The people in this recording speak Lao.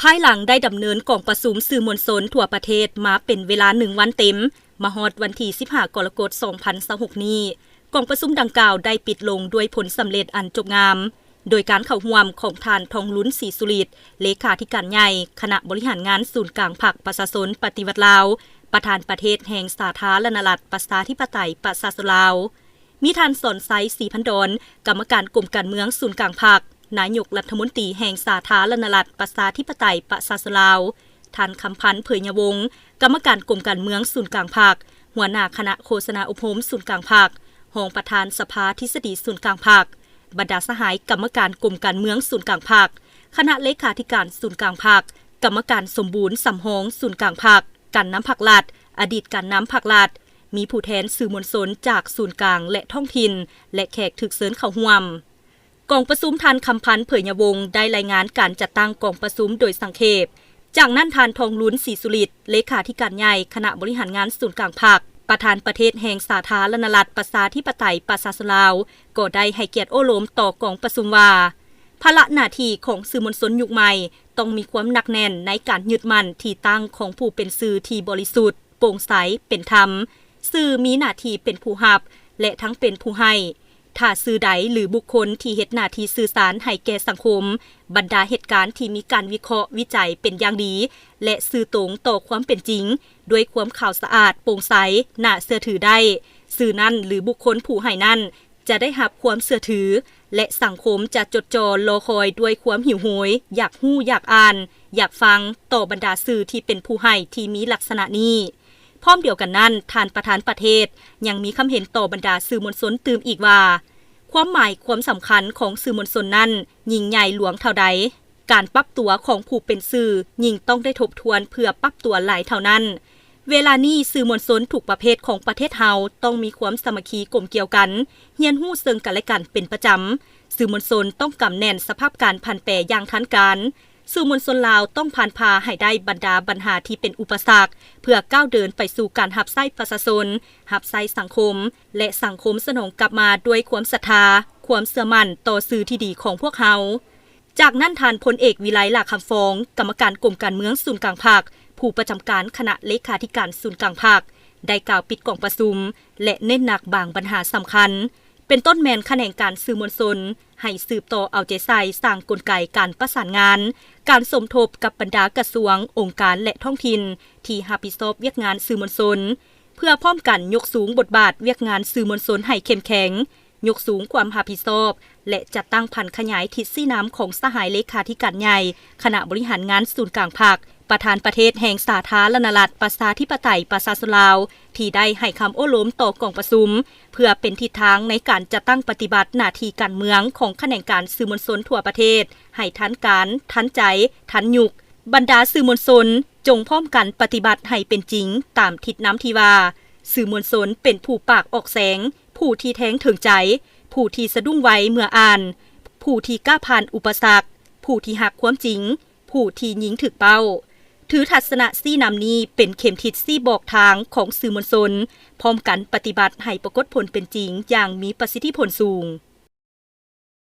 ພາຍຫຼັງໄດ້ດຳເນີນກອງປະຊຸມສື່ມວນຊົນທົ່ວປະເທດມາເປັນເວລາໜຶ່ງວັນເຕັມ, ມາຮອດວັນທີສິບຫ້າ ກໍລະກົດ ສອງພັນຊາວຫົກນີ້, ກອງປະຊຸມດັ່ງກ່າວໄດ້ປິດລົງດ້ວຍຜົນສຳເລັດອັນຈົບງາມ, ໂດຍການເຂົ້າຮ່ວມຂອງທ່ານ ທອງລຸນ ສີສຸລິດ ເລຂາທິການໃຫຍ່ຄະນະບໍລິຫານງານສູນກາງພັກປະຊາຊົນປະຕິວັດລາວ, ປະທານປະເທດແຫ່ງສາທາລະນະລັດປະຊາທິປະໄຕປະຊາຊົນລາວ, ມີທ່ານ ສອນໄຊ ສີພັນດອນ ກຳມະການກົມການເມືອງສູນກາງພັກ, ນາຍົກລັດຖະມົນຕີແຫ່ງສາທາລະນະລັດປະຊາທິປະໄຕປະຊາຊົນລາວ, ທ່ານ ຄຳພັນ ເຜີຍຍະວົງ ກຳມະການກົມການເມືອງສູນກາງພັກ, ຫົວໜ້າຄະນະໂຄສະນາອົບຮົມສູນກາງພັກ, ຮອງປະທານສະພາທິດສະດີສູນກາງພັກ, ບັນດາສະຫາຍກຳມະການກົມການເມືອງສູນກາງພັກ, ຄະນະເລຂາທິການສູນກາງພັກ, ກຳມະການສົມບູນສຳຮອງສູນກາງພັກ, ການນຳພັກລັດ, ອະດີດການນຳພັກລັດ, ມີຜູ້ແທນສື່ມວນຊົນຈາກສູນກາງ ແລະ ທ້ອງຖິ່ນ ແລະ ແຂກຖືກເຊີນເຂົ້າຮ່ວມ. ກອງປະຊຸມ ທ່ານ ຄຳພັນ ເຜີຍຍະວົງ ໄດ້ລາຍງານການຈັດຕັ້ງກອງປະຊຸມໂດຍສັງເຂບ. ຈາກນັ້ນ ທ່ານ ທອງລຸນ ສີສຸລິດ ເລຂາທິການໃຫຍ່ຄະນະບໍລິຫານງານສູນກາງພັກ, ປະທານປະເທດແຫ່ງສາທາລະນະລັດປະຊາທິປະໄຕປະຊາຊົນລາວ ກໍໄດ້ໃຫ້ກຽດໂອ້ລົມຕໍ່ກອງປະຊຸມວ່າ ພາລະໜ້າທີ່ຂອງສື່ມວນຊົນຍຸກໃໝ່ ຕ້ອງມີຄວາມໜັກແໜ້ນໃນການຍຶດໝັ້ນທີ່ຕັ້ງຂອງຜູ້ເປັນສື່ທີ່ບໍລິສຸດ, ໂປ່ງໃສ, ເປັນທຳ. ສື່ມີໜ້າທີ່ເປັນຜູ້ຮັບ ແລະ ທັງເປັນຜູ້ໃຫ້. ຖ້າສື່ໃດ ຫຼື ບຸກຄົນທີ່ເຮັດໜ້າທີ່ສື່ສານໃຫ້ແກ່ສັງຄົມ, ບັນດາເຫດການທີ່ມີການວິເຄາະວິໄຈເປັນຢ່າງດີ ແລະ ສື່ຕົງຕໍ່ຄວາມເປັນຈິງ, ດ້ວຍຄວາມຂາວສະອາດ, ໂປ່ງໃສ, ໜ້າເຊື່ອຖືໄດ້, ສື່ນັ້ນ ຫຼື ບຸກຄົນຜູ້ໃຫ້ນັ້ນ ຈະໄດ້ຮັບຄວາມເຊື່ອຖື ແລະ ສັງຄົມຈະຈົດຈ່ອລໍຄອຍດ້ວຍຄວາມຫິວໂຫຍ, ຢາກຮູ້, ຢາກອ່ານ, ຢາກຟັງ ຕໍ່ບັນດາສື່ທີ່ເປັນຜູ້ໃຫ້ທີ່ມີລັກສະນະນີ້. ພ້ອມດຽວກັນນັ້ນ, ທ່ານປະທານປະເທດຍັງມີຄຳເຫັນຕໍ່ບັນດາສື່ມວນຊົນຕື່ມອີກວ່າ ຄວາມໝາຍຄວາມສຳຄັນຂອງສື່ມວນຊົນນັ້ນຍິ່ງໃຫຍ່ຫຼວງເທົ່າໃດ, ການປັບຕົວຂອງຜູ້ເປັນສື່ຍິ່ງຕ້ອງໄດ້ທົບທວນເພື່ອປັບຕົວຫຼາຍເທົ່ານັ້ນ. ເວລານີ້ ສື່ມວນຊົນທຸກປະເພດຂອງປະເທດເຮົາຕ້ອງມີຄວາມສາມັກຄີກົມກຽວກັນ, ຮຽນຮູ້ເຊິ່ງກັນແລະກັນເປັນປະຈຳ. ສື່ມວນຊົນຕ້ອງກຳແໜ້ນສະພາບການຜັນແປຢ່າງທັນການ. ສື່ມວນຊົນລາວຕ້ອງຜ່ານຜ່າໃຫ້ໄດ້ບັນດາບັນຫາທີ່ເປັນອຸປະສັກ ເພື່ອກ້າວເດີນໄປສູ່ການຮັບໃຊ້ປະຊາຊົນ, ຮັບໃຊ້ສັງຄົມ ແລະ ສັງຄົມສະໜອງກັບມາດ້ວຍຄວາມສັດທາ, ຄວາມເຊື່ອໝັ້ນຕໍ່ສື່ທີ່ດີຂອງພວກເຮົາ. ຈາກນັ້ນ ທ່ານ ພົນເອກ ວິໄລ ຫຼ້າຄຳຟອງ ກຳມະການກົມການເມືອງສູນກາງພັກ, ຜູ້ປະຈຳການຄະນະເລຂາທິການສູນກາງພັກ ໄດ້ກ່າວປິດກອງປະຊຸມ ແລະ ເນັ້ນໜັກບາງບັນຫາສຳຄັນ ເປັນຕົ້ນແມ່ນຂະແໜງການສື່ມວນຊົນ ໃຫ້ສືບຕໍ່ເອົາໃຈໃສ່ສ້າງກົນໄກການປະສານງານ, ການສົມທົບກັບບັນດາກະຊວງ, ອົງການ ແລະ ທ້ອງຖິ່ນ ທີ່ຮັບຜິດຊອບວຽກງານສື່ມວນຊົນ, ເພື່ອພ້ອມກັນຍົກສູງບົດບາດວຽກງານສື່ມວນຊົນໃຫ້ເຂັ້ມແຂງ, ຍົກສູງຄວາມຮັບຜິດຊອບ ແລະ ຈັດຕັ້ງຜັນຂະຫຍາຍທິດຊີ້ນຳຂອງສະຫາຍເລຂາທິການໃຫຍ່ຄະນະບໍລິຫານງານສູນກາງພັກ, ປະທານປະເທດແຫ່ງສາທາລະນະລັດປະຊາທິປະໄຕປະຊາຊົນລາວ ທີ່ໄດ້ໃຫ້ຄຳໂອ້ລົມຕໍ່ກອງປະຊຸມ ເພື່ອເປັນທິດທາງໃນການຈັດຕັ້ງປະຕິບັດໜ້າທີ່ການເມືອງຂອງຂະແໜງການສື່ມວນຊົນທົ່ວປະເທດ ໃຫ້ທັນການ, ທັນໃຈ, ທັນຍຸກ. ບັນດາສື່ມວນຊົນ ຈົ່ງພ້ອມກັນປະຕິບັດໃຫ້ເປັນຈິງຕາມທິດນຳທີ່ວ່າ, ສື່ມວນຊົນເປັນຜູ້ປາກອອກແສງ, ຜູ້ທີ່ແທງເຖິງໃຈ, ຜູ້ທີ່ສະດຸ້ງໄວເມື່ອອ່ານ, ຜູ້ທີ່ກ້າຜ່ານອຸປະສັກ, ຜູ້ທີ່ຮັກຄວາມຈິງ, ຜູ້ທີ່ຍິງຖືກເປົ້າ. ຖືທັດສະນະຊີ້ນຳນີ້ເປັນເຂັມທິດຊີ້ບອກທາງຂອງສື່ມວນຊົນ, ພ້ອມກັນປະຕິບັດໃຫ້ປາກົດຜົນເປັນຈິງຢ່າງມີປະສິດທິຜົນສູງ.